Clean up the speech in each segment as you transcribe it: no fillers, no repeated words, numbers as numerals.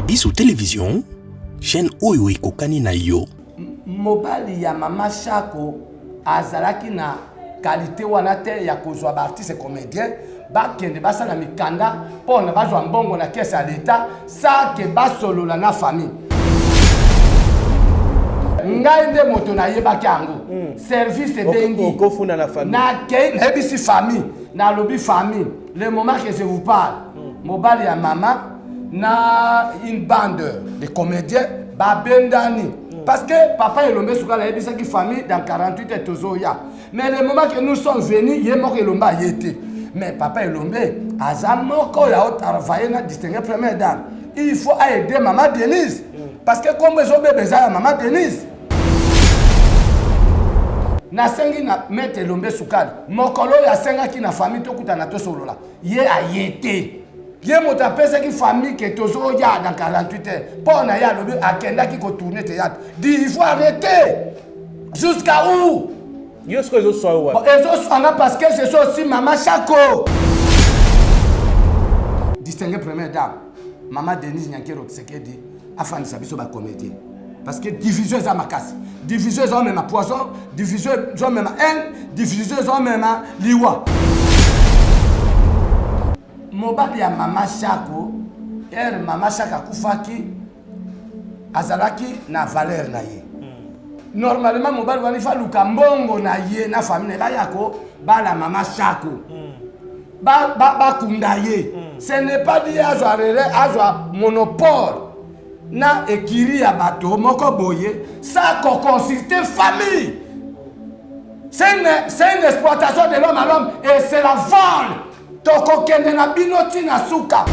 Biso Television, chaîne oyo ekokani na yo. Mobali ya mama Shako azalaki na qualité wana te ya kozwa ba artiste comédien bakende basala mikanda mpo na bazwa mbongo na kese ya leta sans ke basolola na famille. Ngai nde moto nayebaki yango. Service ebengi. Okofunda na famille. Nakei nayebisi famille, nalobi famille, le moment que je vous parle, mobali ya mama na une bande de comédiens babendani. Parce que papa Elombe Sukala ayebisaki famille dans 48 heures tozoya. Mais le moment que nous sommes venus, ye moko Elombe aye te. Mais papa Elombe aza moko ya travailler na distinguer première dame. Il faut aider maman Denise. Parce que kombo ezobeba eza ya maman Denise. Nasengi na maître Elombe Sukali mokolo oyo asengaki na famille tokutana tosolola, ye aye te. Ye moto apesaki famille ke tozoya dans 48 heures. Mpo na ye alobi akendaki kotourner théâtre. Dit il faut arrêter. Jusqu'à où? Yo sikoyo ezoswa yo wapi? Bon, ezoswanga parce que je suis aussi maman Shako. Distinguée première dame, maman Denise Nyakeru Tshisekedi afandisa biso ba comédien. Parce que division eza makasi. Division eza mema poison, division eza mema haine, division eza mema liwa. Mobali ya mama Shako, heure mama Shako akufaki, azalaki na valeur na ye. Normalement mobali wana ifa luka mbongo na ye na famille na ye baya ko bala mama Shako. Bakunda ye. Ce n'est pas dit azwa relais, azwa monopole na ekiri ya bato moko boye sans ko consulter famille. C'est une exploitation de l'homme à l'homme et c'est la vol. Tokokende na bino ti na suka.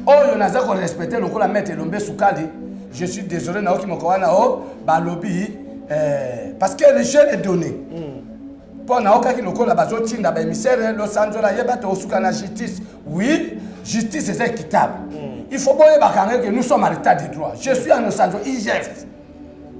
Oyo naza ko respecter lokola maître Elombe Sukali, je suis désolé naoki moko wana o balobi parce que le jeu est donné. Mpo naokaki lokola bazotinda ba émissaire losanzola yeba to osuka na justice. Oui, justice est équitable. Il faut boyebaka que nous sommes à l'état de droit. Je suis en Osanzo IGF.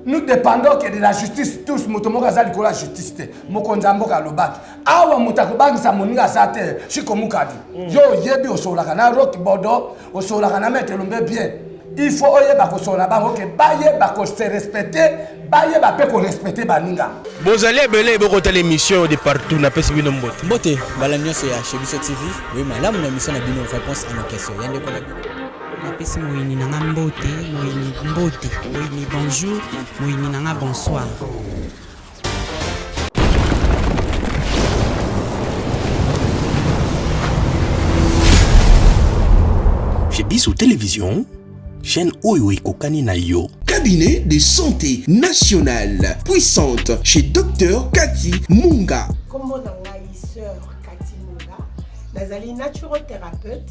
Nous dépendons que de la justice tous. Moto moko aza likolo ya justice te. Mokonzi ya mboka alobaki. Awa moto akobangisa moninga aza te. Chiko Mukadi. Yo oyebi osololaka na Rock Bodo, osololaka na Maître Elombe bien. Il faut oyeba kosolola bango ke bayeba ko se respecter, bayeba pe ko respecter baninga. Bozali ebele bokotala émission de partout na pesi bino mbote. Mbote bala nyonso ya chez biso TV. Oui malamu na émission na bino réponse à nos questions. Ya ndeko na bino. Napesi moyini na nga mbote, moyini mbote, moyini bonjour, moyini na nga bonsoir. Chez Biso Télévision, chaîne oyo ekokani na yo. Cabinet de santé nationale puissante chez Docteur Cathy Munga. Kombo na ngai sœur Cathy Munga, nazali naturothérapeute,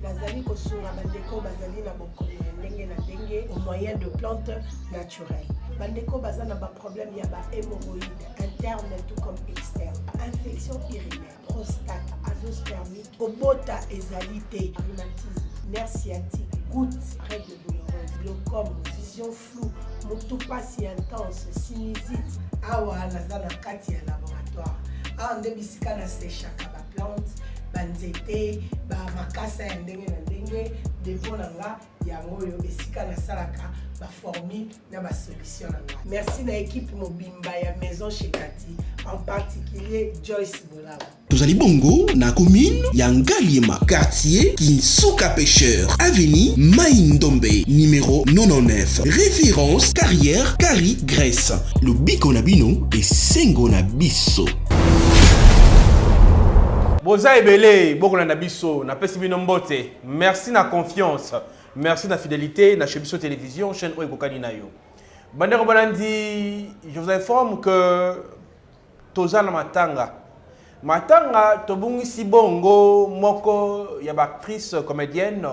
nazali kosunga bandeko bazali na bokono ya ndenge na ndenge au moyen de plantes naturelles. Bandeko baza na ba problème ya ba hémorroïdes interne tout comme externe, infection urinaire, prostate, azoospermie, kobota ezali te, rhumatisme, nerf sciatique, goutte, règles douloureuses, glaucome, vision floue, mutu pasi intense, sinusite. Awa naza na kati ya laboratoire. Awa nde bisika na sechaka ba plante, ba nzete, ba makasa ya ndenge na ndenge, dépôt na nga yango oyo esika nasalaka ba formule na ba solution na nga. Merci na équipe mobimba ya Maison chez Cathy, en particulier Joyce Bolaba. Tozali bongo na commune ya Ngaliema, quartier Kinsuka Pêcheur, avenue Mai Ndombe, numéro 99, référence carrière Kari Grèce. Lobiko na bino esengo na biso. Boza ebele bokolanda biso na pesi bino mbote. Merci na confiance, merci na fidélité na chez biso télévision chaîne oyo ekokani na yo. Bandeko balandi, je vous informe que toza na matanga. Matanga tobungisi bongo moko ya ba actrice comédienne.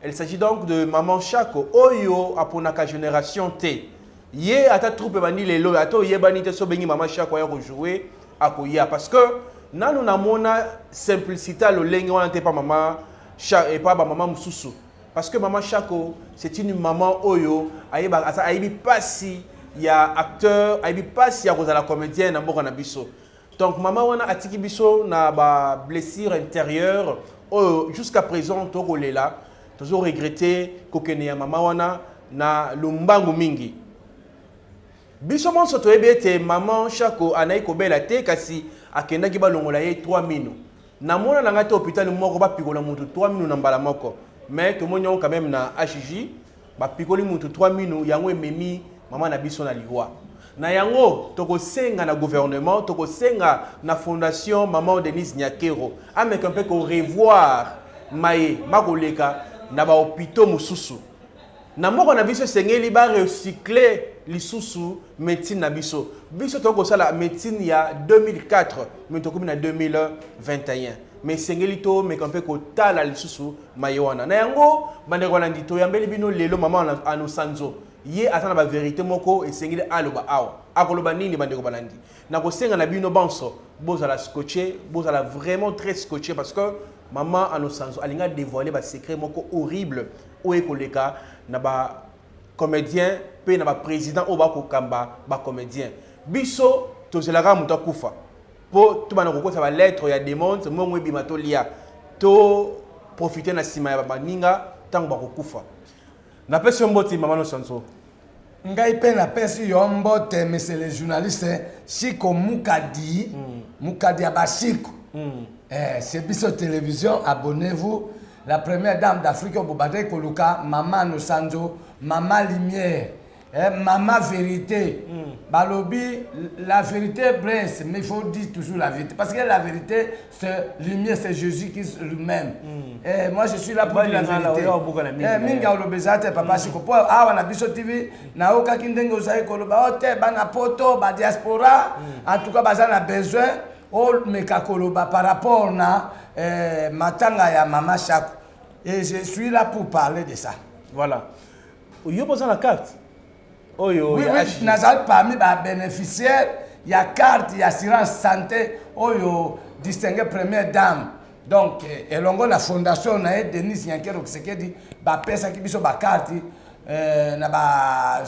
Il s'agit donc de Maman Shako oyo aponaka génération T. Ye ata troupe bandi lelo ata oyebani te so bengi Maman Shako ya ko jouer akoya parce que nanu namona simplicité lolenge wana te pa mama et pa ba mama mususu parce que Maman Shako c'est une maman oyo ayeba asa ayebi pasi ya acteur ayebi pasi ya kozala comédien na mboka na biso. Donc maman wana atiki biso na ba blessure intérieure oyo jusqu'à présent tokolela. Tozo regretter kokende ya mama wana na lombangu mingi. Biso bonso toyebi ete maman Shako anaki kobela te kasi akendaki balongola ye 3 minu. Namona na ngai te hopital moko bapikola mutu 3 minu na mbala moko. Mais tomoni yango quand meme na HJ bapikoli mutu 3 minu yango ememi mama na biso na liwa. Na yango tokosenga na gouvernement, tokosenga na fondation maman Denise Nyakeru ameka mpe ko revoir maye makoleka na ba hopitaux mosusu. Na mboka na biso esengeli ba recycler lisusu medecine na biso. Biso tokoki kosala medecine ya 2004 mais tokomi na 2021. Mais esengeli tomeka mpe kotala lisusu maye wana. Na yango bandeko balandi toyambeli bino lelo mama Anosanzo. Ye aza na ba verite moko esengeli aloba awa. Akoloba nini bandeko balandi? Nakosenga na bino banso bozala scotché, bozala vraiment très scotché parce que maman Anosanzo alingi a dévoiler ba secret moko horrible oyo ekoleka na ba comédien mpe na ba président oyo bakokamba ba comédien. Biso tozelaka moto akufa mpo tobanda kokotisa ba lettre ya demande mbongo ebima tolia to profiter na nsima ya baninga ntango bakokufa. Napesi yo mbote mama Nosanzo. Ngai mpe napesi yo mbote monsieur le journaliste Chico Mukadi, Mukadi ya ba Chico. Eh, chez biso télévision, abonnez-vous. La première dame d'Afrique oyo bobandaki koluka mama Nosanzo, mama lumière. Eh, mama vérité. Balobi, la vérité blesse, mais il faut dire toujours la vérité. Parce que la vérité, c'est lumière, c'est Jésus-Christ lui-même. Eh, moi, je suis là pour dire la vérité. Eh, mingi oloba eza te papa Chico. Po awa na biso TV, naokaki ndenge ozali koloba o te bana poto, ba diaspora, en tout cas baza na besoin omeka koloba par rapport na eh, matanga ya mama Shako. Et je suis là pour parler de ça. Voilà. Yo boza na carte oyo Oui, oui, nazali parmi ba bénéficiaires ya carte ya assurance santé oyo distingué première dame. Donc elongo na fondation na ye Denise Nyakeru Tshisekedi bapesaki biso ba carte na ba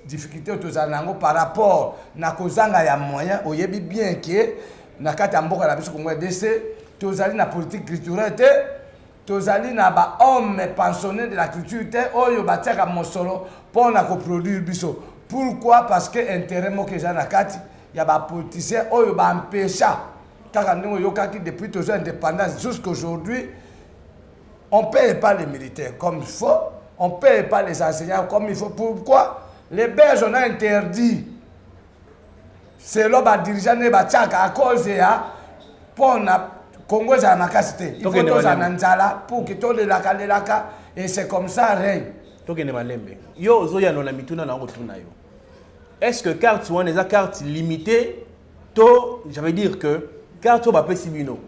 difficulté oyo tozala na yango par rapport na kozanga ya moyen. Oyebi bien ke na kati ya mboka na biso Congo RDC tozali na politique culturelle te, tozali na ba hommes pensionnés de la culture te oyo batiaka mosolo mpona koproduire biso. Pourquoi? Parce que intérêt moko eza na kati ya ba politiciens oyo baempêcha kaka ndenge oyokaki depuis tozwa indépendance jusqu'aujourd'hui, on paye pas les militaires comme il faut, on paye pas les enseignants comme il faut. Pourquoi? Les Belges on a interdit selon ba dirigeants nde batiaka à cause ya mpona Congo ezala makasi te, il faut tozala na nzala pour que tolelaka lelaka et c'est comme ça règne. Tokende malembe. Yo ozoyanola mituna na kotuna yo. Est-ce que carte wana eza carte limitée to j'avais dire que carte oyo bapesi bino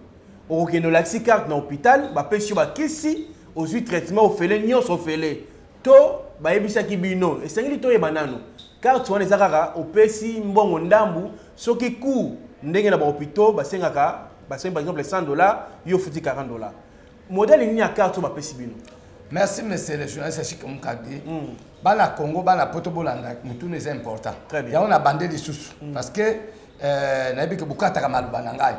okokende olakisi carte na hôpital, bapesi yo bakisi, ozwi traitement ofele nyonso ofele, to bayebisaki bino esengeli toyeba nano carte wana eza kaka opesi mbongo ndambu soki coût ndenge na bahôpitaux basengaka, basengi par exemple 100 $, yo ofuti 40 $. Modèle nini ya carte oyo bapesi bino? Merci monsieur le journaliste Chico Mukadi. Bana Congo, bana poto, bolanda mutuna eza important. Très bien. Yango na bande lisusu parce que nayebi ke bokataka maloba na ngai.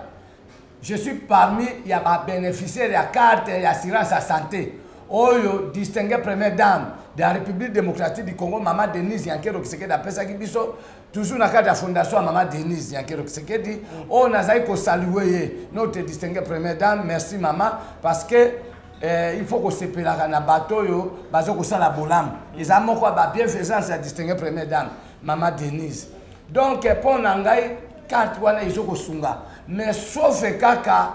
Je suis parmi ya babénéficiaire ya carte ya assurance ya santé oyo distingué première dame de la République démocratique du Congo mama Denise Nyakeru Tshisekedi apesaki biso, toujours na kati ya fondation ya mama Denise Nyakeru Tshisekedi oyo nazali kosaluer ye, notre distingué première dame. Merci mama, parce que il faut kosepelaka na bato oyo baza kosala bolamu. Eza moko ya babienfaisance ya distingué première dame mama Denise. Donc mpo na ngai carte wana ezokosunga, mais sauf kaka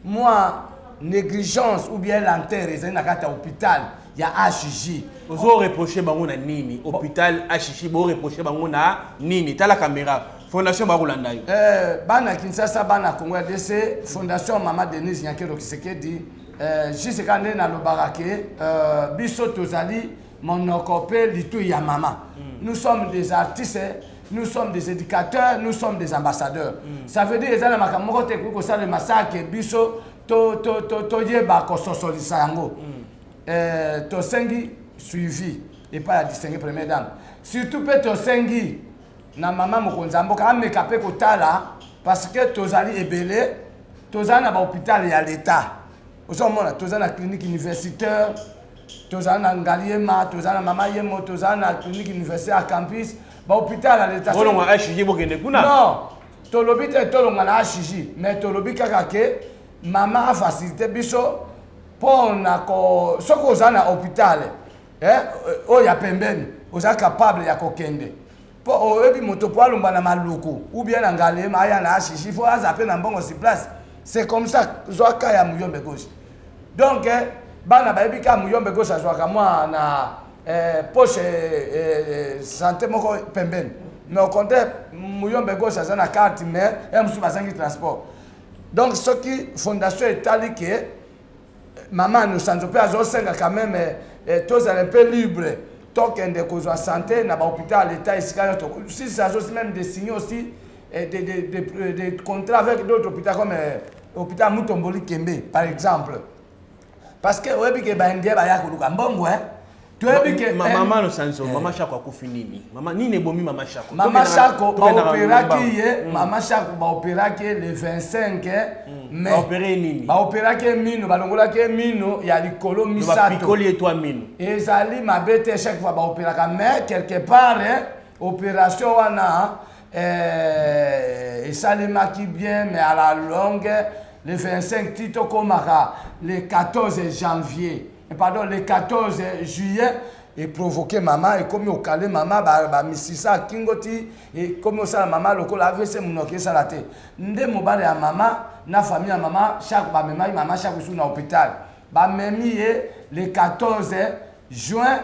mwa négligence ou bien lenteur ezali na kati ya hôpital ya HJ. Ozo reproche bango na nini? Hôpital HJ, bo reproche bango na nini? Tala caméra, fondation bakolanda yo. Bana Kinshasa, bana Congo RDC, fondation mama Denise Nyakeru Tshisekedi, juste kaka nde nalobaka ke biso tozali monoko mpe litui ya mama. Nous sommes des artistes, nous sommes des éducateurs, nous sommes des ambassadeurs. Ça veut dire eza na makambo moko te ekoki kosalema sake biso toyeba kososolisa yango. Tosengi suivi epai ya distingué première dame, surtout mpe tosengi na mama mokonzi ya mboka ameka mpe kotala, parce que tozali ebele, tozali na bahôpital ya l'État, ozomona toza na clinique universitaire. Tozala na Ngaliema, tozala na Mama Yemo, tozala na clinique universitaire ya campus, bahôpital ya leta. Bolongwa HG, bokende kuna. Non, tolobi te tolongwa na HG, mais tolobi kaka ke mama afacilité biso mpo na ko soki oza na hôpital, eh, oyo ya pembeni, oza capable ya kokende, mpo oyebi moto po alongwa na Maluku ou bien na Ngaliema aya na HG, faut aza mpe na mbongo sur place. C'est comme ça. Zwa ka ya Muyombe Gauche. Donc, eh, bana bayebi kaka Muyombe Gauche azwaka mwa na, eh, poche, eh, santé moko pembeni, mais au contraire, Muyombe Gauche aza na carte, mais ya mosusu bazangi transport. Donc soki fondation etali ke mama Nosanzo mpe azosenga quand même, eh, tozala un peu libre, tokende kozwa santé na bahôpital ya l'état esika nyonso. Si ça aussi même de signer aussi, eh, des contrats avec d'autres hôpitaux comme, eh, hôpital Mutomboli Kembe par exemple, parce que oyebi ke baindien baya koluka mbongo, eh. Toyebi ke Mama Nosanzo, mama Shako akufi nini? Mama nini ebomi mama Shako? Mama Shako, baopéraki ye. Mama Shako, baopéraki ye le 25 mai. Baopéré nini? Baopéraki ye mino, balongolaki ye mino ya likolo misato. Bapikoli ye twa mino. Ezali mabe te, chaque fois baopéraka, mais quelque part, hein, opération wana, eh, esalemaki bien, mais à la longue, le 25 ti tokomaka le 14 janvier, eh, pardon, le 14 juillet, eprovoquer mama, ekomi okale mama bamisisa kingo ti ekomi osala mama lokola AVC, monoko esala te. Nde mobali ya mama na famille ya mama Shako bamemaki mama Shako su na hôpital. Bamemi ye le 14 juin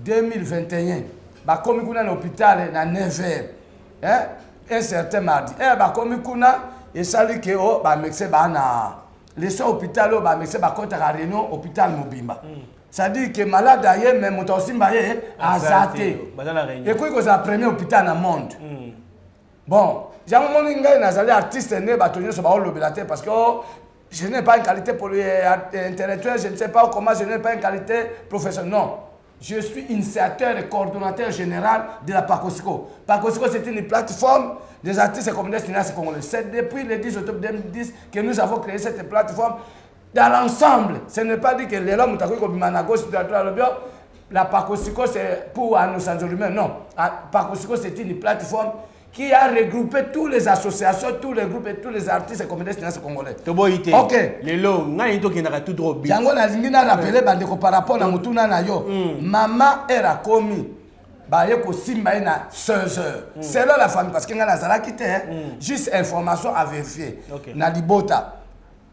2021. Bakomi kuna na hôpital na 9 heures, hein? Un certain mardi, eh, bakomi kuna, esali ke o bamédecin baa na leso hôpital oyo bamédecin bakɔtaka réunion hôpital mobimba. C'est-à-dire que malade aye, mais moto akosimba ye aza te. Baza na réunion. Ekoki kozala premier hôpital na monde. Bon, yango moni ngai nazali artiste nde bato nyonso baolobela te, parce que, oh, je n'ai pas une qualité pour, intellectuelle, je ne sais pas comment, je n'ai pas une qualité professionnelle. Non, je suis initiateur et coordonnateur général de la Pacosico. Pacosico, c'est une plateforme des artistes et comédiens cinéastes congolais. C'est depuis le 10 octobre 2010 que nous avons créé cette plateforme dans l'ensemble. Ce n'est pas dit que les hommes na gauche, la Pacosico, c'est pour Anosanzo lui-même. Non, Pacosico, c'est une plateforme qui a regroupé toutes les associations, tous les groupes et tous les artistes et comédiens cinéastes congolais. Toboyi te. Ok. Lelo ngai tokendaka tout droit but. Yango nalingi na rappeler bandeko par rapport na motuna na yo. Mama ere akomi, baye kosimba ye na 16 heures, selon la famille, parce que ngai nazalaki te, juste information à vérifier. Na libota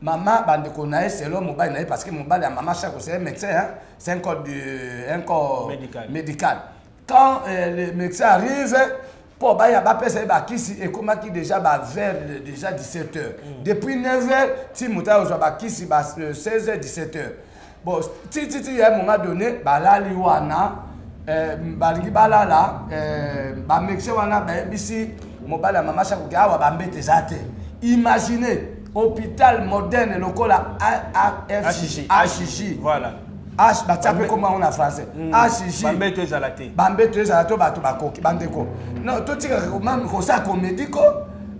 mama, bandeko na ye, selon mobali na ye, parce que mobali ya mama Chako, c'est un médecin, hein? C'est un corps, du, un corps médical. Médical. Quand le médecin arrive mpo baya bapesa ye bakisi, ekomaki déjà bavers déjà 17 heures. Depuis 9 heures ti moto ayozwa bakisi ba 16 heures, 17 heures. Bon, ti ti ti ya un moment donné balali wana, balingi balala, bamédecin wana bayebisi mobali ya mama Shako ke awa bambete eza te. Imaginez hôpital moderne lokola HG. HG. Voilà. H, batia mpe kombo yango na français, HG. Bambeto ezala te. Bambeto ezala to bato bakoki. Bandeko, non, totikaka mami kosala comédie ko.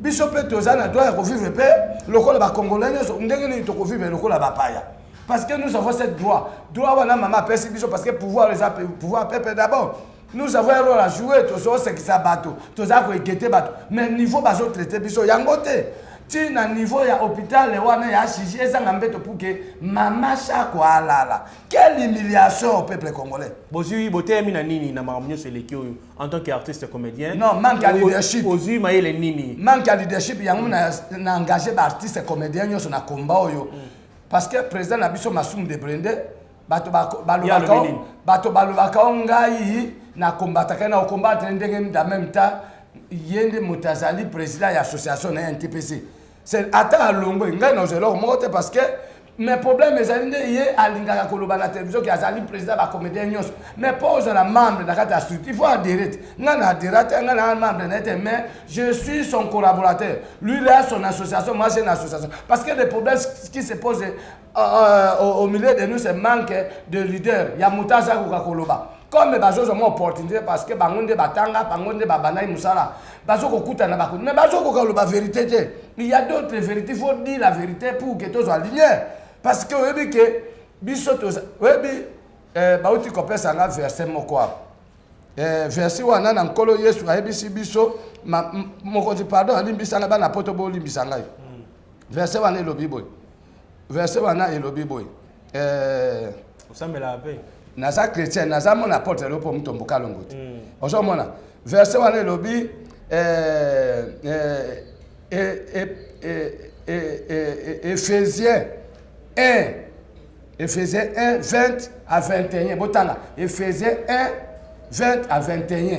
Biso mpe toza na droit ya kovivre mpe lokola bacongolais nyonso. Ndenge nini tokovivre lokola bapaya? Parce que nous avons cette droit, droit wana mama apesi biso, parce que pouvoir eza pouvoir peuple d'abord. Nous avons un rôle à jouer. Tozosekisa bato, toza koekete bato, mais niveau bazotraite biso yango te. Ntina niveau ya hôpital wana ya HG ezanga mbeto pour que mama Shako alala. Quelle humiliation au peuple congolais! Bozwi boteyami na nini na makambo nyonso eleki oyo en tant qu'artiste comédien? Non, manque ya leadership. Ozwi mayele nini? Manque ya leadership. Yango na engagé baartiste comédien nyonso na komba oyo, parce que président na biso Masumu de Brende, bato balobaka alobi nini? Bato balobaka o ngai na kombataka na okombattre ndenge. Dans même temps, ye nde moto azali président ya association na ye NTPC. C'est ata alongwe, ngai nazwa eloko moko te, parce que mais problème ezali nde ye alingaka koloba na télévision ke azali président bacomédien nyonso. Mais mpo ozala membre na kati ya structure, il faut adhérer te. Ngai na adhéra te, ngai na membre na ye te, mais je suis son collaborateur. Lui, il a son association, moi j'ai une association, parce que le problème qui se pose au milieu de nous, c'est manque de leader ya moto aza koka koloba. Comme bazozwa mwa opportunité, parce que bango nde batanga, bango nde babandaki mosala, bazokokutana bakuti, mais bazokoka koloba vérité te. Il y a d'autres vérités, il faut dire la vérité pour que tozwa lumière, parce que oyebi ke biso toza oyebi. Eh, bauti kopesa nga verset moko awa. Eh, verset wana na Nkolo Yesu ayebisi biso ma, mokonzi pardon alimbisa ngai bana poto bolimbisa ngai. Verset wana elobi boye. Verset wana elobi boye. Eh, osambelaka mpe naza chrétien naza mona apôtre lelo mpo mutombo kalongo te. Ozomona verset wana elobi eh, eh, eh, eh, eh, eh, eh, Éphésiens 1 Éphésiens 1 20 à 21 botanga Éphésiens 1 20 à 21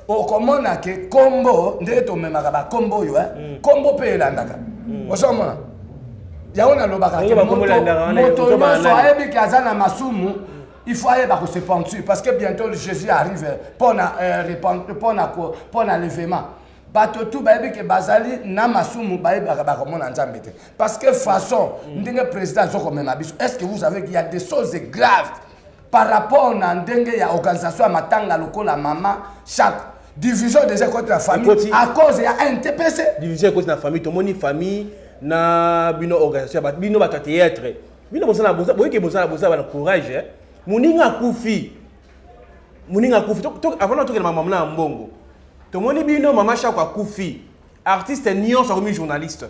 okomona ke kombo ndenge tomemaka bakombo oyo kombo mpe elandaka. Ozomona yango nalobaka Ndenge ke bakombo elandaka wana, moto ozobana nyonso nani? ayebi ke aza na masumu, il faut ayeba kose pentir parce que bientôt Jésus arrive mpona mpona mpona l'événement. Bato tu bayebi ke bazali na masumu, bayebaka bakomona Nzambe te parce que façon ndenge président azokomema biso, est ce que vous savez qu'il y a des choses graves par rapport na ndenge ya organisation ya matanga lokola mama chaque division déjà contre la famille Ekoti. à cause ya NTPC? Division ekoti na famille. Tomoni famille na bino, organisation ya bino bato ya théâtre, bino bosala boyeke bosala bana courage, eh. Moninga akufi, moninga akufi. Avant na tokende mama na mbongo, tomoni bino, mama Shako akufi, artiste nyonso akomi journaliste,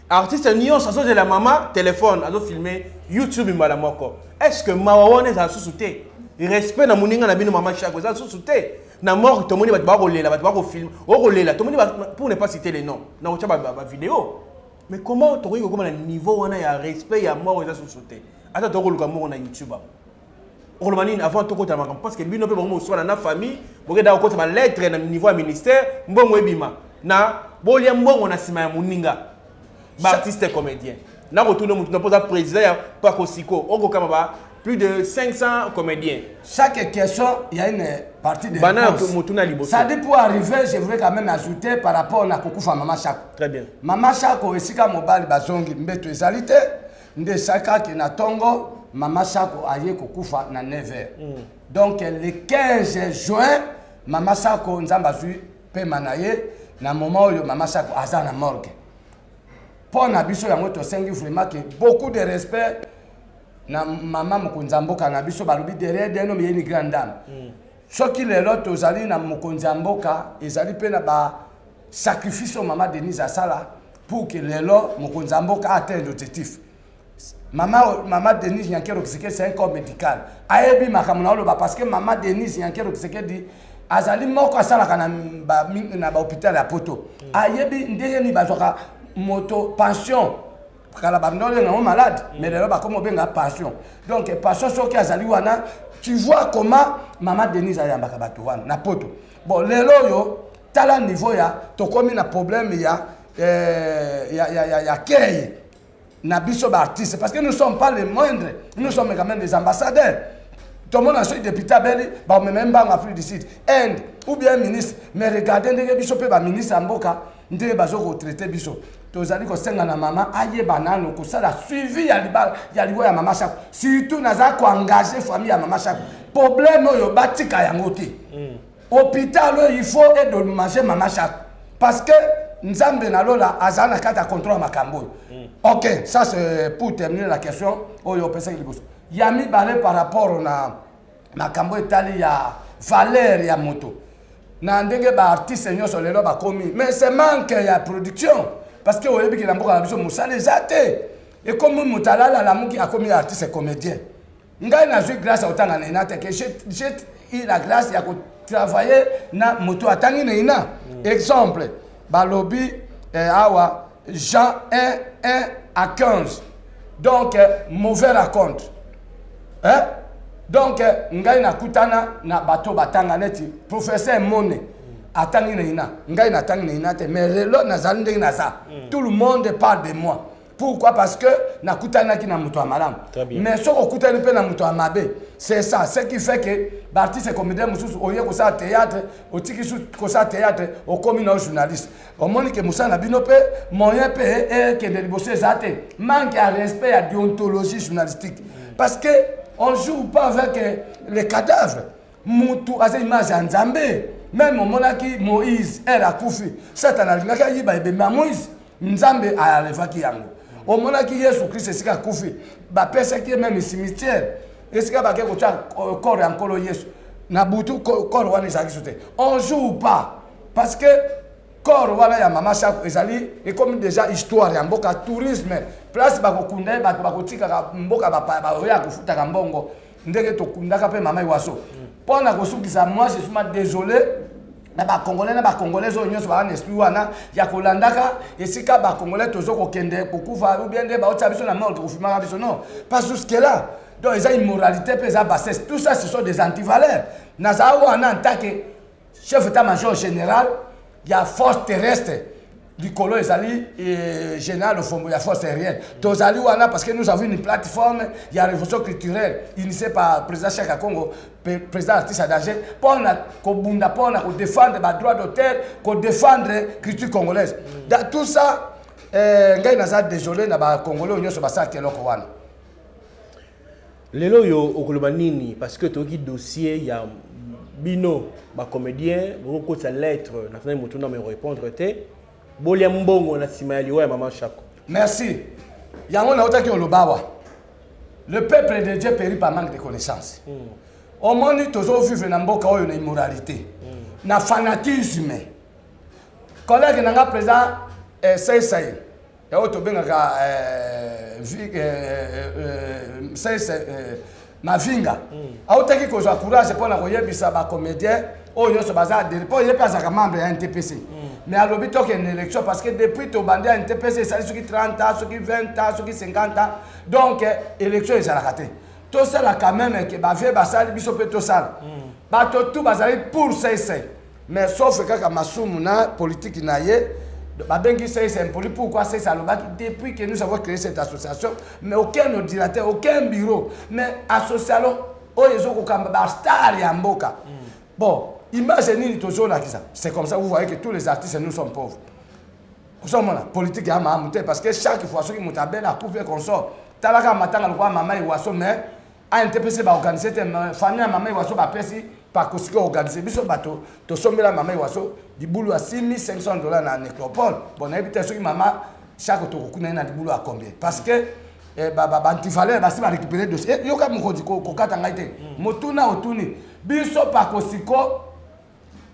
artiste nyonso azozela mama téléphone, azofilme YouTube mbala moko. Est ce que mawa wana ezala susu te? Respect na moninga na bino mama Shako eza susu te na mort. Tomoni bato bakolela, bato bakofilme, okolela. Tomoni pour ne pas citer les noms, na kotya bavideo. Mais comment tokoki kokóma na niveau wana ya respect ya mort eza susu te? Ata tokoluka moko na YouTube awa, okoloba nini avant tokota makambo? Parce que bino mpe bango moswana na famille, bokenda kokota balettre na niveau ya ministère, mbongo ebima na bolia mbongo na nsima ya moninga. Baartiste comédien, nakotuna motu na mpoza président ya Pakosiko, okokama ba plus de 500 comédiens. Chaque question, il y a une partie de Bana réponse. motuna liboso. Ça dit, pour arriver, je voudrais quand même ajouter par rapport na kokufa mama Chako. Très bien. Mama Chako, esika mobali bazongi, mbeto ezali te. Nde esakaki na ntongo, mama Chako aye kokufa na 9 heures. Donc le 15 juin, mama Chako, Nzambe azwi pema na ye. Na moment oyo mama Chako aza na morgue. Mpo na biso yango tosengi vraiment que beaucoup de respect na mama mokonzi ya mboka na biso. Balobi derrière d'un homme, il y a une grande dame. Soki lelo tozali na mokonzi ya mboka, ezali mpe na basacrifice oyo mama Denise asala pour que lelo mokonzi ya mboka atteindre objectif. Mama Denise Nyankero Tshisekedi, c'est un corps médical, ayebi makambo na oloba parce que mama Denise Nyankero Tshisekedi azali moko asalaka na bahôpital ya poto. Ayebi ndenge nini bazwaka moto pension. Kala bando obenga yango malade, mais lelo bakomi obenga pension. Donc pension, soki azali wana, tu vois comment mama Denise ayambaka bato wana na poto. Bon, lelo oyo tala niveau ya tokomi na problème ya kei na biso baartiste, parce que nous sommes pas les moindres, nous sommes quand même des ambassadeurs. Tomona soki député abeli, bamema mbango Afrique du Sud, Inde ou bien ministre. Mais regardez ndenge biso mpe baministre ya mboka, ndenge bazokotraite biso. Tozali kosenga na mama ayeba nano kosala suivi ya libala ya liwa ya mama Chako. Surtout naza koengage famille ya mama Chako, problème oyo batika yango te. Hôpital oyo, il faut edédommager mama Chako parce que Nzambe na lola aza na kati ya contrôle ya makambo oyo. Ok, ça c'est pour terminer la question oyo opesaki liboso. Ya mibale, par rapport na makambo etali ya valeur ya moto na ndenge baartiste nyonso lelo bakomi, mais c'est manque ya production parce que oyebi ke na mboka na biso mosala eza te. Ekomi moto alala, alamuki, akomi artiste comédien. Ngai nazwi grâce ya kotanga na INA te, ke j'ai eu la grâce ya kotravailler na moto atangi na INA. Exemple, balobi awa Jean 1 1 à 15, donc mauvais raconte, hein? Donc ngai nakutana na bato batanga neti professeur Mone, atangi na INA. Ngai natangi na INA te, mais lelo nazali ndenge naza, tout le monde parle de moi. Pourquoi? Parce que nakutanaki na moto ya malamu. Très bien. Mais soki okutani mpe na moto ya mabe, c'est ça ce qui fait que baartiste comédien mosusu oye kosala théâtre, otiki su kosala théâtre, okomi na journaliste. Omoni ke mosala na bino mpe moyen mpe ekende liboso eza te, manque ya respect ya déontologie journalistique, parce que on joue pas avec les cadavres. Mutu aza image ya Nzambe. Même omonaki Moïse, ere akufi, Satan alingaki ayiba ebembe ya Moïse, Nzambe alevaki yango. Omonaki Yesu Christ esika akufi, bapesaki ye meme cimetière esika bake kotia corps ya Nkolo Yesu. Na butu corps wana ezalaki so te. On joue ou pas? Parce que corps wana ya mama Shako ezali ekomi déjà histoire ya mboka, tourisme, place bakokunda ye, bato bakotikaka mboka bapaya baoya kofutaka mbongo ndenge tokundaka mpe mama Iwaso. Mpo na kosukisa, moi je suis désolé na bacongolais na bacongolais oyo nyonso baa na esprit wana ya kolandaka esika bacongolais tozo kokende kokufa ou bien nde baotia biso na morgue kofimaka biso. Non, pas jusque là. Donc eza immoralité mpe eza bassesse. Tout ça, ce sont des antivaleurs. Nazala wana en tant que chef état major général ya force terrestre, likolo ezali général Ofombo ya force aérienne. Tozali wana parce que nous avons une plateforme ya révolution culturelle initiée par président Chaka Congo, président artiste à danger, mpona kobunda, mpona kodéfendre badroit d'auteur, kodéfendre culture congolaise. Dans tout ça, ngai naza désolé na bacongolais oyo nyonso basalaki eloko wana. Lelo oyo okoloba nini? Parce que toyoki dossier ya bino bacomédien, bokokotisa lettre, natandaki motu na me répondre te, bolia mbongo na nsima ya liwa ya mama Shako. Merci. Yango nautaki oloba awa, le peuple de Dieu périt par manque de connaissance. Omoni, tozovivre na mboka oyo na immoralité, na fanatisme. Collègue na nga président Saisai, oyo tobengaka Saisai Mavinga, autaki kozwa courage mpona koyebisa bacomédien oyo nyonso baza adhéré, mpo ye mpe azalaka membre ya NTPC. Mais alobi tokende élection parce que depuis tobandi ya NTPC esali soki 30 ans, soki 20 ans, soki 50 ans. Donc élection ezalaka te. Tosala quand même ke bavie basali, biso mpe tosala. Bato tu bazali pour Saisai, mais sauf kaka Masumu na politique na ye babengi Saisai impoli. Pourquoi Saisai alobaki depuis que nous avons créé cette association, mais aucun ordinateur, aucun bureau, mais association oyo ezokokamba bastar ya mboka. Bon, image nini tozolakisa? C'est comme ça, vous voyez que tous les artistes, nous sommes pauvres. Ozomona politique ya malamu te, parce que chaque fois soki moto abele, akufi, consort, talaka matanga lokola mama Ewaso, mais ANTPC baorganize te. Famille ya mama Ewaso bapesi pakosiki organise. Biso bato tosombela mama Ewaso libulu ya 6500 $ na nécropole. Bon, nayebi te soki mama Chaque tokokuna ye na libulu ya combien, parce que baantivaleur basi barécupéré dossier. Yoka mokonzi, kokata ngai te. Motuna otuni biso, pakosiko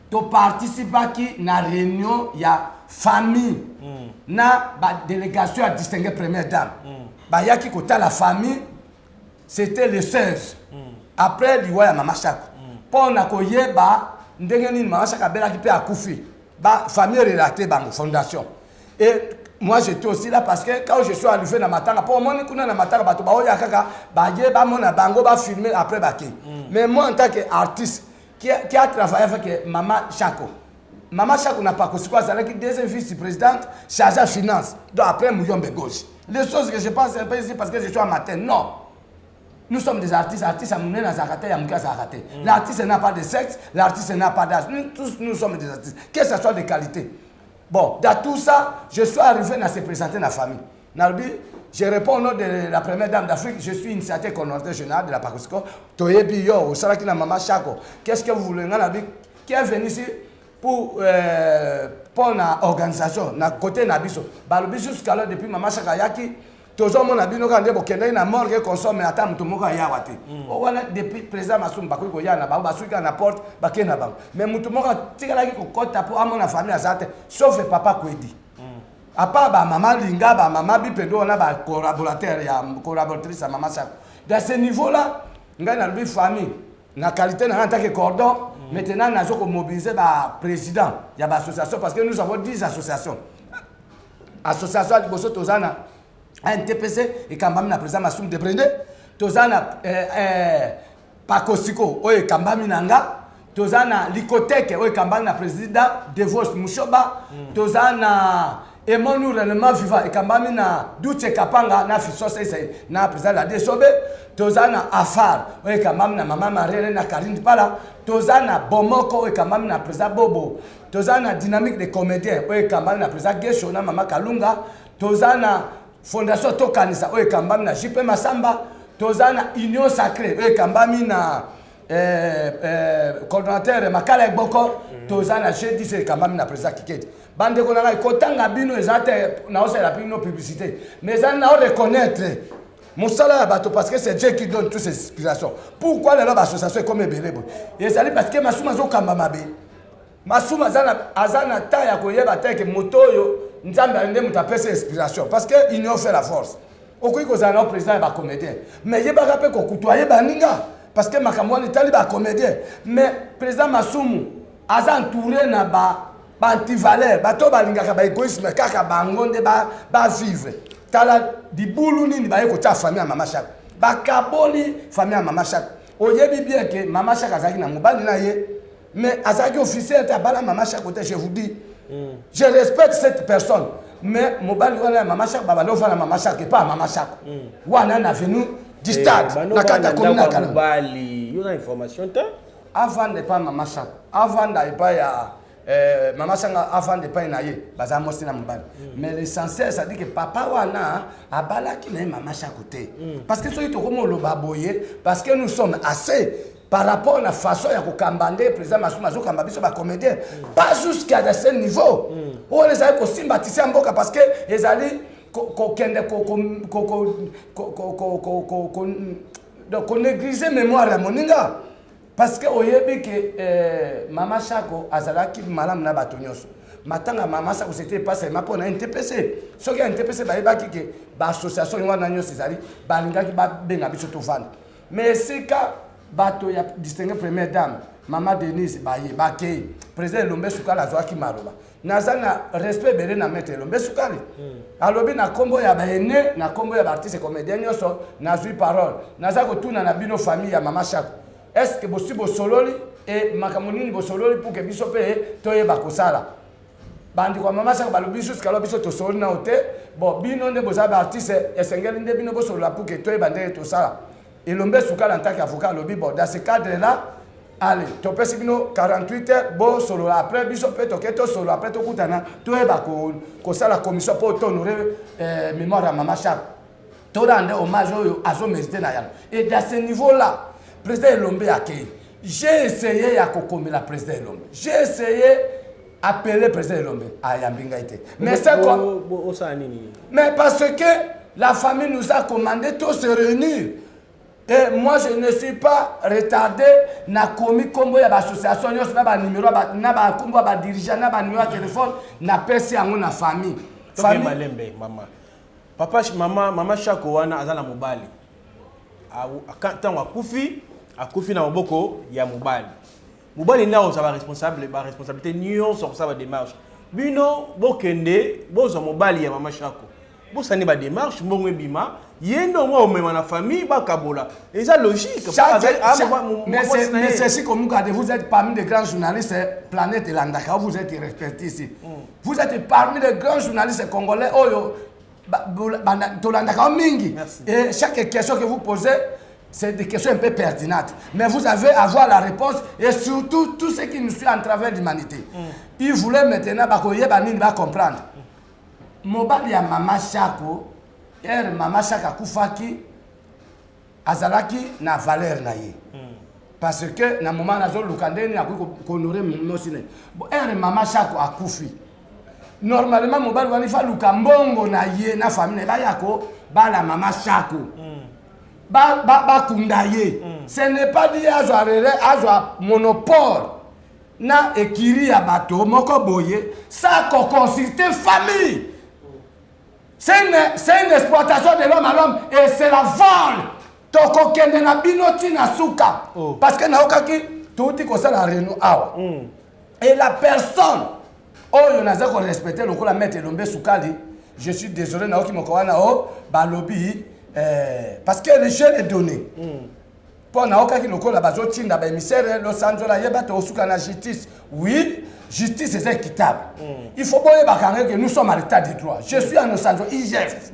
toparticipaki na réunion ya famille na badélégation ya distingué première dame. Bayaki kotala famille, c'était le 16, après liwa ya mama Shako, mpo na koyeba ndenge nini mama Shako abelaki mpe akufi. Famille relate bango fondation. Et moi, j'étais aussi là, parce que quand je suis arrivé na matanga, mpo omoni kuna na matanga bato baoya kaka baye bamona bango, bafilme, après bake. Mais moi, en tant que artiste qui a travaillé avec mama Shako, mama Shako na Pakosiko azalaki deuxième vice-présidente chargée à finance, donc après Muyombe Gauche. Les choses que je pense un peu ici, parce que je suis amateur, non, nous sommes des artistes. Artistes ya monene azalaka te, ya moke azalaka te. L'artiste n'a pas de sexe, l'artiste n'a pas d'âge. Nous tous, nous sommes des artistes, que ce soit de qualité. Bon, dans tout ça, je suis arrivé à se présenter dans la famille. Nalobi, je réponds au nom de la première dame d'Afrique, je suis initiateur coordonnateur général de la Pakosiko. Toyebi yo, osalaki na mama Chako. Qu'est-ce que vous voulez? Nalobi, qui est venu ici pour na organisation na côté na biso. Balobi jusqu'à depuis mama Chako ayaki, tozomona bino kaka nde bokendaki na morgue consomme, ata moto moko ayawa te. O wana depuis président Masumu bakoki koya na bango, basuki kaka na porte, bakei na bango, mais moto moko atikalaki kokɔta mpo amona famille aza te, sauf papa Kwedi, à part bamama Linga, bamama Bipendo wana, bacollaborateur ya collaboratrice ya mama Sako. Dans ce niveau là, ngai nalobi famille na qualité na ngai en tant que cordon. Maintenant nazo komobiliser baprésident ya baassociation, parce que nous avons 10 associations. Association ya liboso, toza na ANTPC ekambami na président Masumu de Brende. Toza na Pakosiko oyo ekambami na nga. Toza na Likoteke oyo ekambami na président Devos Mushoba. Toza na Emonu Réellement Vivant ekambami na Duce Kapanga na Fisos Esai na président Ladi Esobe. Toza na Afar oyo ekambami na mama Mariele na Karine Pala. Toza na Bomoko oyo ekambami na président Bobo. Toza na Dynamique de Comédien oyo ekambami na président Gesho na mama Kalunga. Toza na Fondation Tokanisa oyo ekambami na JP Masamba. Toza na Union Sacré oyo ekambami na coordonnateur Makala Eboko. Toza na G10 ekambami na président Kikete. Bandeko na ngai, kotanga bino eza te naosalela bino publicité, mais eza nao reconnaître mosala ya bato, parce que c'est Dieu qui donne toutes ces inspirations. Pourquoi lelo baassociation ekomi ebele boye? Ezali parce que Masumu azokamba mabe. Masumu aza na temps ya koyeba te ke moto oyo Nzambe nde moto apesi inspiration, parce que union fait la force. Okoki kozala na président ya bacomédien, mais yebaka mpe kokutu ayeba ninga, parce que makambo wana etali bacomédien. Mais président Masumu aza entouré na ba baantivaleur, bato oyo balingaka baégoïsme, kaka bango nde bavivre. Tala libulu nini baye kotia famille ya Mama Shako, bakaboli famille ya Mama Shako. Oyebi bien ke Mama Shako azalaki na mobali na ye, mais azalaki officiel te, abala Mama Shako te. Je vous dis, je respecte cette personne, mais mobali wana ya Mama Shako, babandi ofanda Mama Shako epa ya Mama Shako wana na avenue du Stade, na kati ya commune ya Kalamba. Mobali yo na information te. Avanda epai Mama Shako, avanda epai ya Mama Shako, avanda epai na ye, baza mwasi na mobali. Mais l'essentiel, c'est à dire que papa wana abalaki na ye Mama Shako te, parce que soki tokomi oloba boye, parce que nous sommes assez par rapport na façon ya kokamba nde président Masumu azokamba biso bacomédien, pas jusqu'à ce niveau oyo ezali kosimba tisi ya mboka, parce que ezali kokende donc konégliger mémoire ya moninga, parce que oyebi ke Mama Shako azalaki malamu na bato nyonso. Matanga Mama Shako, c'était pas seulement mpo na NTPC. Soki ya NTPC bayebaki ke baassociation wana nyonso ezali, balingaki babenga biso tovanda. Mais esika bato ya distingué première dame Mama Denise baye bakei, président Elombe Sukali azwaki maloba. Naza na respect ebele na maître Elombe Sukali. Alobi na nkombo ya baene, na nkombo ya baartiste comédien nyonso, nazwi parole, naza kotuna na bino famille ya Mama Shako: est ce que bosi bosololi e makambo nini bosololi pour ke biso mpe toyeba kosala? Bandeko ya Mama Shako balobi jusqu'à lelo biso tosololi nao te. Bon, bino nde boza baartiste, esengeli nde bino bosolola pour ke toyeba ndenge tosala. Elombe Sukali en tant qu'avocat alobi: bon, dans ce cadre là, allez, topesi bino 48 heures, bosolola. Après biso mpe toke tosolola, après tokutana, toyeba kosala commission mpo tohonorer mémoire ya Mama Shako, torendre hommage oyo azomérite na yango. Et dans ce niveau là, président Elombe akei. J'ai essayé ya kokomela président Elombe, j'ai essayé appeler président Elombe, ayambi ngai te. Mais c'est quoi? Osala nini? Mais parce que la famille nous a commandé tous se réunir et moi, je ne suis pas retardé. Nakomi nkombo ya baassociation nyonso na banimero, na bakombo ya badirigeant, na banimero ya telefone, napesi yango na famille. Famille malembe, mama, papa, mama Shako wana aza na mobali. Ntango akufi, akufi na maboko ya mobali. Mobali nde akozala baresponsable, baresponsabilité nyonso, akosala badémarche. Bino bokende bozwa mobali ya Mama Shako, bosani badémarche, mbongo ebima, ye nde omwa omema na famille, bakabola, eza logique. Mais c'est Komukade, vous êtes parmi les grands journalistes, Planète Elandaka, vous êtes respecté ici. Vous êtes parmi les grands journalistes congolais, oyo, tolandaka mingi. Et chaque question que vous posez, c'est des questions un peu pertinentes. Mais vous avez à avoir la réponse et surtout tout ce qui nous suit en travers l'humanité. Il voulait maintenant bakoyeba nini, comprendre. Mobali ya Mama Shako, ere Mama Shako akufaki, azalaki na valeur na ye, parce que na moment nazoluka ndenge nini akoki kohonorer mosi na ye. Bon, ere Mama Shako akufi, normalement mobali wana ifa aluka mbongo na ye na famille na ye, baya kobala Mama Shako, bakunda ye. Ce n'est pas dit azwa rere, azwa monopole na ekiri ya bato moko boye sans koconsulte famille. C'est une exploitation de l'homme à l'homme et c'est la vol. Tokokende na bino ntina suka. Oh. Parce que nayokaki touti kosala réunion awa et la personne oyo naza korespecte lokola maître Elombe Sukali, je suis désolé, nayoki moko wana o balobi parce que le jeu est donné mpo naokaki lokola bazotinda baémissaire losanzola, yeba te osuka na justice. Oui, justice eza équitable. Il faut boyebaka yango que nous sommes à l'état de droit. Je suis en Osanzo IGF,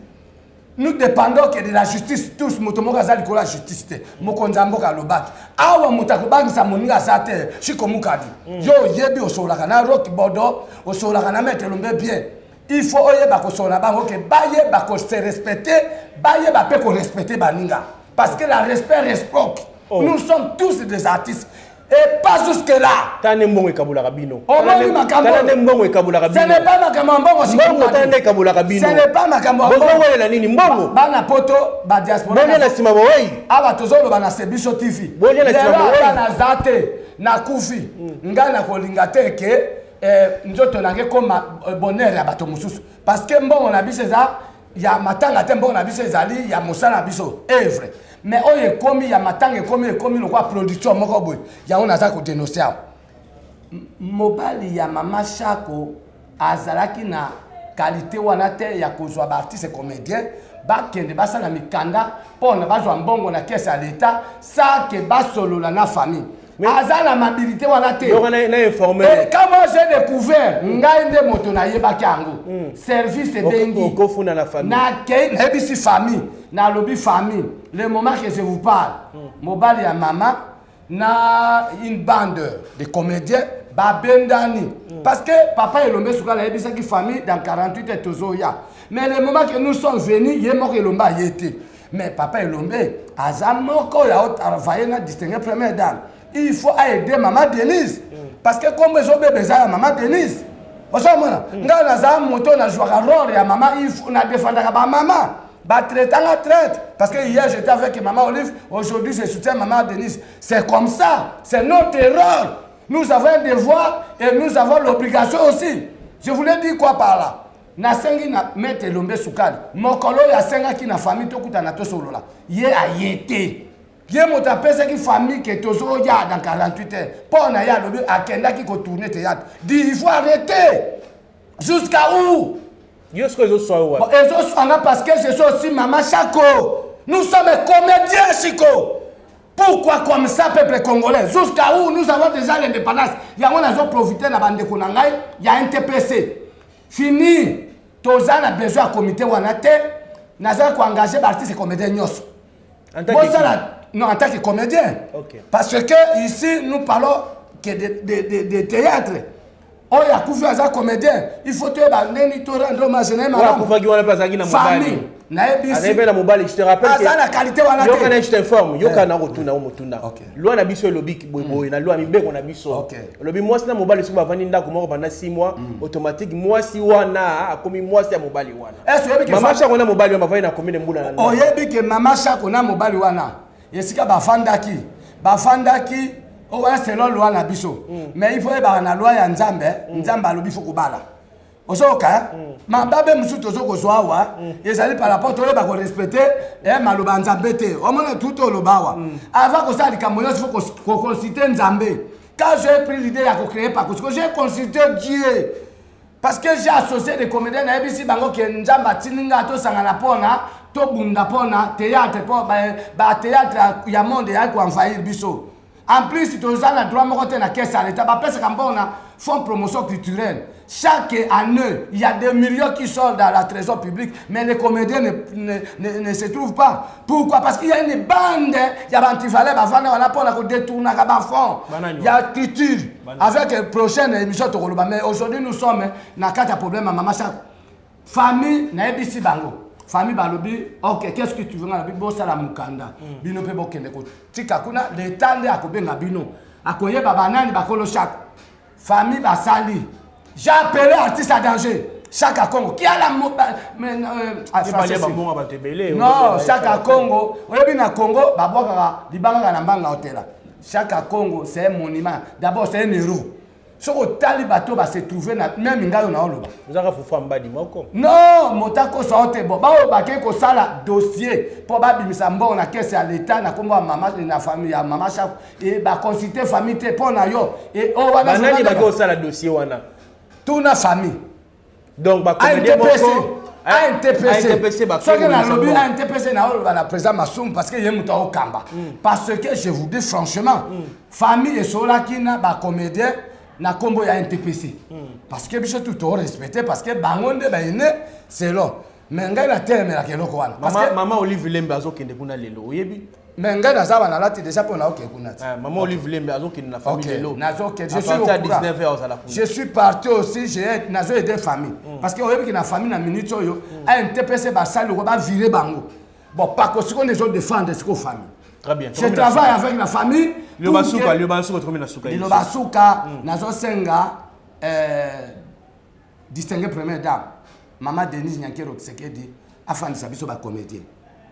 nous dépendons que de la justice tous. Moto moko aza likolo ya justice te. Mokonzi ya mboka alobaki awa, moto akobangisa moninga aza te. Shikomukadi, yo oyebi, osololaka na Roki Bodo, osololaka na maître Elombe bien. Il faut oyeba kosolola bango ke bayeba kose respecter, bayeba mpe korespecter baninga, parce que la respect réciproque. Oh. Nous sommes tous des artistes. Et pas jusque là. Tala nde mbongo ekabolaka bino. Omoni makambo. Tala nde mbongo ekabolaka bino. Ce n'est pas makambo ya mbongo. Mbongo tala nde ekabolaka bino. Ce n'est pas makambo ya mbongo. Bozowelela nini mbongo? Bana poto ba diaspora. Bolia na sima bowei. Awa tozoloba na Sebiso TV. Bolia na sima bowei. Lelo ata naza te nakufi. Ngai nakolinga te ke eh, nzoto na ngai ekoma eh, bonheur ya bato mosusu. Parce que mbongo na biso eza ya matanga te, mbongo na biso ezali ya mosala na biso œuvre. Mais oyo ekomi ya matanga ekomi ekomi lokola production moko boye, yango naza kodenonse awa. Mobali ya mama Shako azalaki na qualité wana te ya kozwa ba artiste comédien bakende basala mikanda mpona bazwa mbongo na caisse ya l'État sans que basolola na famille. Aza na mabilité wana te. Donc, na informé. Et quand moi j'ai découvert, ngai nde moto nayebaki yango. Service ebengi. Okofunda na famille. Nakei nayebisi famille, nalobi famille. Le moment que je vous parle, mobali ya mama na une bande de comédiens babendani. Parce que papa Elombe Sukala ayebisaki famille dans 48 heures tozoya. Mais le moment que nous sommes venus, ye moko Elombe aye te. Mais papa Elombe aza moko ya travailler na distinguer première dame. Il faut aider maman Denise. Parce que comme ezobeba eza ya maman Denise. Ozomona, ngai naza moto na jouaka rôle ya maman, il faut na défendaka ba maman. Ba traitanga traite. Parce que hier j'étais avec maman Olive, aujourd'hui je soutiens maman Denise. C'est comme ça, c'est notre erreur. Nous avons un devoir et nous avons l'obligation aussi. Je voulais dire quoi par là? Nasengi na maître Elombe Sukali. Mokolo oyo asengaki na famille tokutana tosolola. Ye aye te. Ye moto apesaki famille ke tozoya dans 48 heures. Mpo na ye alobi akendaki kotourner théâtre. Dit il faut arrêter. Jusqu'à où? Yo sikoyo ezoswa yo wapi? Bon, ezoswanga parce que je suis aussi maman Shako. Nous sommes comédiens, Chico. Pourquoi comme ça, peuple congolais? Jusqu'à où nous avons déjà l'indépendance? Yango nazo profiter na bandeko na ngai ya NTPC. Fini. Toza na besoin ya comité wana te. Naza ko engager ba artistes comédiens nyonso. En tant que Bosala, non, en tant que comédien. Ok. Parce que ici nous parlons que de théâtre. Oyo akufi aza comédien, il faut toyeba ndeni to rendre hommage na ye Oyo malamu. akufaki wana mpe azalaki na mobali. Famille, nayebisi. Azalaki mpe na mobali, je te rappelle que Aza na qualité wana te. Yoka na je t'informe, yoka na kotuna o motuna. Ok. Loi na biso elobi boye boye na loi mibeko na biso. Ok. Elobi mwasi na mobali soki bavandi ndako moko pendant 6 mois, automatique mwasi wana akomi mwasi ya mobali wana. Est-ce oyebi ke Mama Shako na mobali wana bavandi na commune Mbula na ndako. Oyebi ke mama Shako na mobali wana esika bafandaki, bafandaki oyo wana selon loi na biso. Mais il faut yebaka na loi ya Nzambe, Nzambe alobi faut kobala. Ozoyoka, hein? Mababe mosusu tozo kozwa awa, ezali par rapport toyeba korespecte, eh, maloba ya Nzambe te. Omona tout oloba awa. Avant kosala likambo nyonso, faut koconsulte Nzambe. Quand j'ai pris l'idée ya kocréer Pakosiko, j'ai consulté Dieu. Parce que j'ai associé des comédiens, nayebisi bango ke Nzambe atindi nga tosangana mpona tobunda mpona théâtre, mpo ba théâtre ya monde eyaki koenvahir biso. En plus, toza na droit moko te na caisse ya l'État. Bapesaka mbongo na fonds promotion culturelle. Chaque année, il y a des millions qui sortent dans la trésor public, mais les comédiens ne se trouvent pas. Pourquoi? Parce qu'il y a une bande, il y a antivaleur, bavanda wana mpona kodétournaka ba fonds. Banani Il y a culture. Avec la prochaine émission tokoloba, mais aujourd'hui nous sommes na kati ya problème ya mama Shako. Famille nayebisi bango. Famille balobi, OK, qu'est-ce que tu veux? Nalobi bosala mokanda. Bino mpe bokende kotika kuna, l'État nde akobenga bino. Akoyeba banani bakolo Shako. Famille basali. J'ai appelé artiste à danger. Chaka Congo. Qui a la mo-, ba, mais, ah, Qui français, parlait c'est- ba bongo ba tebele, Non, oyo ba- Chaka Congo. Oyebi na Congo, ba bwakaka libanga na mbanga hotela. Chaka Congo, c'est un monument. D'abord, c'est un héros. Soki otali bato ba se trouver na même ngai oyo naoloba. Ozaka fufu ya mbadi moko. Non, moto akosa yo te. Bon, baoyo bakei kosala dossier mpo babimisa mbongo na caisse ya l'État na kombo ya mama, na famille ya mama Shako. Et ba consulter famille te mpo na yo. Et oyo wana Banani vraiment bakei kosala dossier wana? Tuna famille. Donc, ba comédien ANTPC. moko, ANTPC. ANTPC, ba Soki comédien nalobi moko. ANTPC, naoloba na président Masumu parce que ye moto aokamba. Parce que je vous dis franchement, famille esolaki na ba comédien na kombo ya NTPC. Parce que biso tout to respecté parce que bango nde ba ene selon. Mais ngai na telemelaka eloko wana. Parce Mama, que mama Olive Lembe azokende kuna lelo, oyebi? Mais ngai naza wana nalati déjà mpo naokende kuna ti. Ah, mama Olive Lembe azokende na famille Ok, lelo. nazokende, je À suis partir au ya courant. 19 heures ozala kuna. Je suis parti aussi, j'ai nazo aider famille. Parce que oyebi ki na famille na minute oyo, ANTPC basali loko ba virer bango. Bon, Pakosiko nde ezo défendre siko famille. Très bien. Je travaille avec la famille. Liloba suka, liloba suka, tokomi na suka. Liloba suka, nazosenga distinguer première dame, Mama Denise Nyankero Tshisekedi, afandisa biso ba comédien.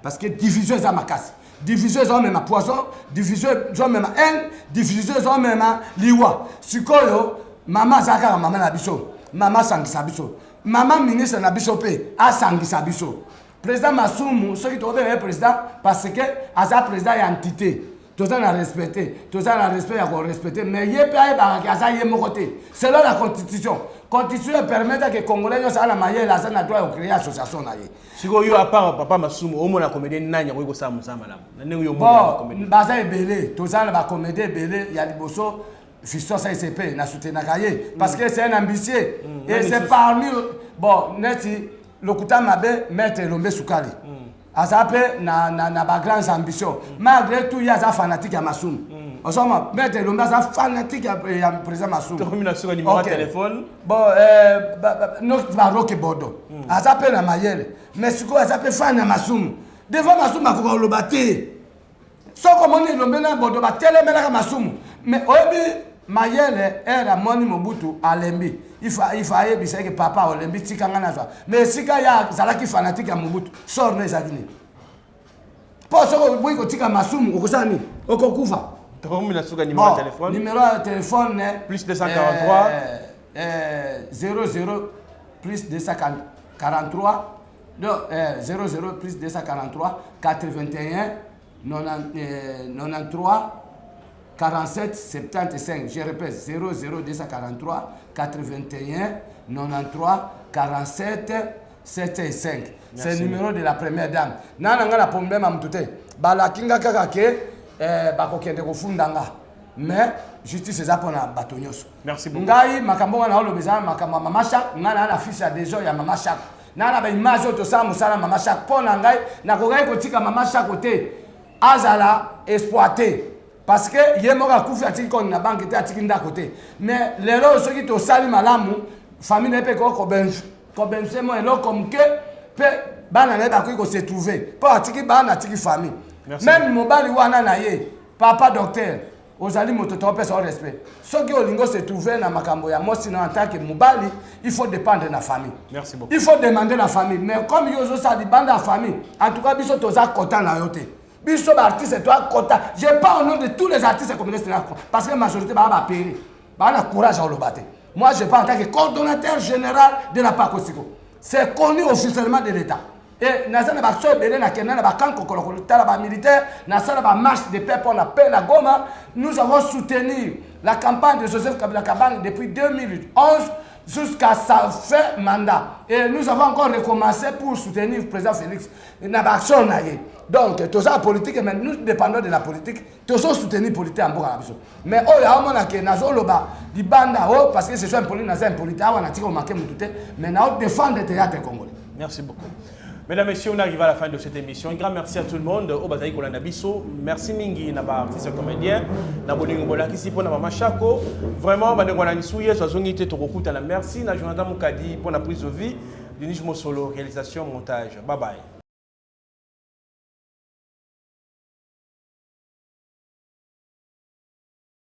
Parce que division eza makasi. Division ezomema poison, division ezomema haine, division ezomema liwa. Sikoyo, mama aza kaka mama na biso. Mama asangisa biso. Mama ministre na biso pe asangisa biso. Président Masumu, soki tokobenga ye président parce que aza président ya entité. Toza na respecte, toza na respect ya korespecte, mais ye mpe ayebaka ke aza ye moko te. Selon la constitution, constitution epermettre ke congolais nyonso aza na mayele, aza na droit ya kocréer association na ye. Sikoyo yo, à part papa Masumu, omona comédien nani akoki kosala mosala malamu na ndenge yo omona? Bon, baza ebele, toza na bacomédien ebele. Ya liboso, Fiston Saisep, nasoutenaka ye parce que c'est un ambitieux et c'est parmi, bon, neti lokuta mabe, maître Elombe Sukali aza mpe na bagrandes ambitions. Malgré tout, ye aza fanatique ya Masumu. Osoma maître Elombe aza fanatique ya président Masumu. Tokomi na suka, numéro ya téléphone? Bon, baroke Bodo aza mpe na mayele, mais sikoyo aza mpe fan ya Masumu. Devant Masumu akoka koloba te. Soki omoni Elombe na Bodo batelemelaka Masumu, mais oyebi mayele ere amoni Mobutu alembi, ifa ayebisa eke papa olembi, tika nga nazwa. Mais esika ye azalaki fanatique ya Mobutu, sort no ezalaki nini? Mpo soki oboyi kotika Masumu, okosala nini? Okokufa. Tokomi na suka, numéro ya téléphone? Numéro ya téléphone: Plus 243. 00 plus 243, non, 00 plus 243 81 90, 93 47 75. Je répète: 00 243 81 93 47 75. C'est le numéro de la première dame. Nana nga na problème ya mutu te. Balaki nga kaka ke bakokende kofunda nga, mais justice eza mpona bato nyonso. Merci beaucoup. Ngai makambo nga naoloba eza makambo ya mama Chak. Ngai naa na fiche ya dejo ya mama Chak, naa na baimage oyo tosala mosala mama Chak. Mpo na ngai, nakokaki kotika mama Chako te azala exploité, parce que ye moko akufi, atiki compte na banque te, atiki ndako te. Mais lelo oyo, soki tosali malamu, famille na ye mpe ekoki kobense mo eloko moke, mpe bana na ye bakoki kose trouver, mpo atiki bana, atiki famille. Merci. Même mobali wana na ye, papa docteur, ozali moto topesa o respect. Soki olingi ose trouver na makambo ya mwasi na en tant que mobali, il faut dépendre na famille. Merci beaucoup. Il faut demander la famille. Mais comme yo ozosala libanda ya famille, en tout cas biso toza kota na yo te. Biso baartiste toa kota. Je parle au nom de tous les artistes communistes, parce que majorité baa bapere, baa na courage ya koloba te. Moi, je parle en tant que coordonnateur général de la Pakosiko. C'est connu officiellement de l'État. Et naza na baso ebele, nakenda na bakamp kokolo kotala bamilitaire, nasala bamarche de paix mpona paix na Goma. Nous avons soutenu la campagne de Joseph Kabila Kabange depuis 2011 jusqu'à sa fin mandat, et nous avons encore recommencé pour soutenir le président Félix na baaction na ye. Donc toza politique, mais nous dépendons de la politique. Tozo soutenir politique ya mboka na biso. Mais oyo aomona ke nazoloba libanda o parce que ce soit impoli, naza impoli te. Awa natika omake motu te, mais nao défendre théâtre congolais. Merci beaucoup. Mesdames, Messieurs, on arrive à la fin de cette émission. Un grand merci à tout le monde. Oyo bazali kolanda biso. Merci mingi na ba artiste comédien. Na bolingo bolakisi pona mama Chako. Vraiment bandeko na nisu yeso azongi te, tokokutana. Merci na Jonathan Mukadi pour la prise de vue. Denis Mosolo, réalisation, montage. Bye bye.